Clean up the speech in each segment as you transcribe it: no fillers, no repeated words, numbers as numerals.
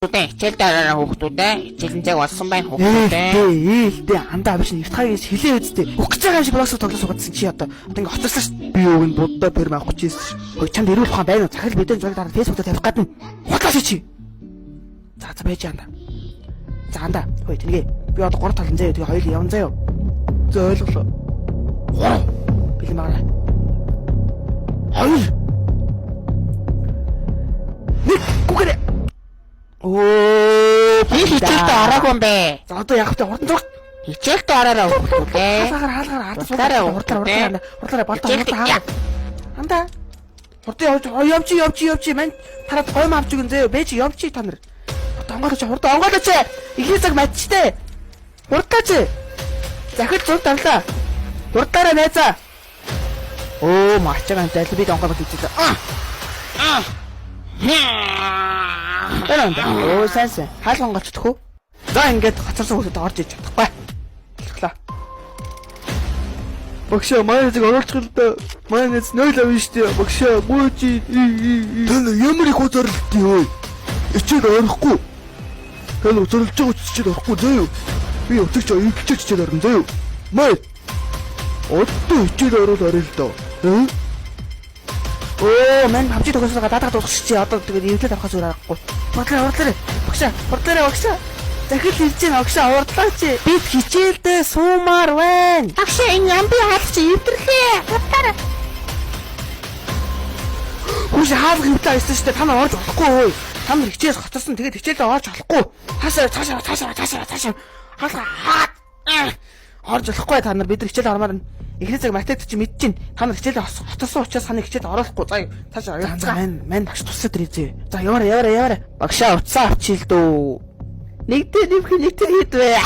Хүүхдүүдээ, хичээлдээ ороо хүүхдүүдээ, хичээлэн цаг болсон байна хүүхдүүдээ. Ээлтэй андаа биш нэвтхагийн хилээ үсттэй. Үхэх гэж байгаа юм шиг блоксоо тоглож суугаадсан чи одоо ингээ хоцорсон ш. Би уг нь буддаа перм авах гэж ирсэн ш. Хөөе, чамд эрүүл ухаан байна уу? Захирал бидний зураг дараа фэйсбүүк дээр тавих гадна. Хутлаач чи. За байж андаа. За андаа. Хөөе, тэнгээ. Би одоо 3 талан заяа, тэгээ хоёул яван заяа. За, ойлголоо. 3. Бэлэн байгаарай. 2. 1. Гүгэрэ. Оо, Би хичээлдээ ороогүй юм бэ. За, одоо яах вэ? Хурдан зураг. Хичээлдээ ороорой хүүхдүүдээ. Хаалгаар, хаалгаар, хурдан Хурдлаарай, хурдлаарай, хурдлаарай, хурдлаарай, болтоо, Хичээлдээ- хурдан хаалгаар. Андаа. Хурдан явж, явж, явж, явж, мань тараад гойм авч өгөн зөө. Бэж явж та нар. Одоо онгойлооч, хурдан онгойлооч. Эхний цаг матчтай. Хурдлаач. Захид зураг давлаа. Хурдлаарай, найзаа. Оо, марчаа гантай бид онгойлгох гэж байна. Аа. Тэр. Оо, сайн сайн. Хаалга онгойлцдох уу? За, ингээд хоцорсон хүмүүсд орж иж чадахгүй. Болхлоо. Багшаа, манай нэзийг оруулах л да. Манай нэз 0 авна штэ. Багшаа, гүйж. Тань ямар их уцаарлт юм вэ? Хичээл орохгүй. Тань уцаарлж байгаа ч хичээл орохгүй зөө юу? Би уцагч оюутч хичээл орно зөө юу? Мэй. Одоо хичээл орол орё л доо. Э? Оо, мань PUBG тогсоосоо даатгаа дуусчих чи, одоо тэгээд эвлэл авахаас өөр аргагүй. Хурдлаарай, хурдлаарай. Багшаа, хурдлаарай, багшаа. Захил ирж байна, багшаа, хурдлаач. Бид хичээлдээ суумаар байна. Багшаа, энэ ямби хаалт чи эвдэрлээ. Хурдлаарай. Хүүш, хаалга эвдлээ авсан шүү дээ. Та нар орж болохгүй хөөе. Та нар хичээлс хоцорсон. Тэгээд хичээлдээ орж болохгүй. Цаашаа, цаашаа, цаашаа, цаашаа, цаашаа. Хаалга хаад. Орж болохгүй та нар, бид нар хичээл ормоор байна. Эхний цаг математик чи мэдэж чинь. Та нар хичээлээ хоцорсон учраас ханы хичээлд оруулахгүй. За, цаашаа. За, мань мань багш туслаад ирээ зөө. За, яваарай, яваарай, яваарай. Багшаа, уцаа авчил дөө. Нэгдээ нэмэх нэгдээ хэд вэ?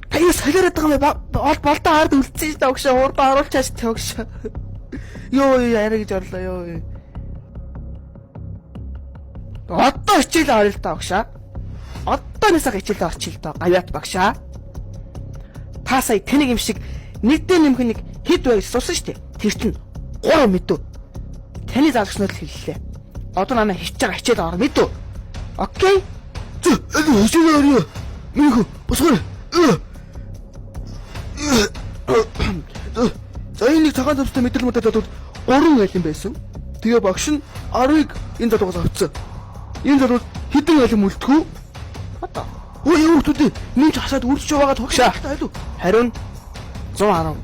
Та юу солиороод байгаа юм бэ? Бол болдоо ард үлдсэн шүү дээ. Багшаа, хурдан оруулчаач багшаа. Йоо, яриа гэж орлоо ёо. Одоо хичээлээ орё л доо, багшаа. Одоо нэг цаг хичээлээ орчих л доо. Гавьяат багшаа. Та сая тэнэг юм шиг нэгдээ нэмэх нэг хэд вэ гэж сурсан шүү дээ. Тэр чинь 3 мэдв. Таны залгчнууд л хэллээ. Одоо намайг хичж байгаа хичээл ор мэдв. Окей? Зөө, энэ хичээл орё. Минийхөө босгоор. За, энэ нэг цагаан зовстой мэдрэл мөдөд залууд 3 айлын байсан. Тэгээ багш нь 10-ыг энэ залуугаас авцсан. Энэ залууд хэдэн айлын үлдэх үү? Одоо. Өө, юу хүмүүс минь ч хасаад үрдэж яваагаа Багшаа. тогш айлуу. Хариу нь 110.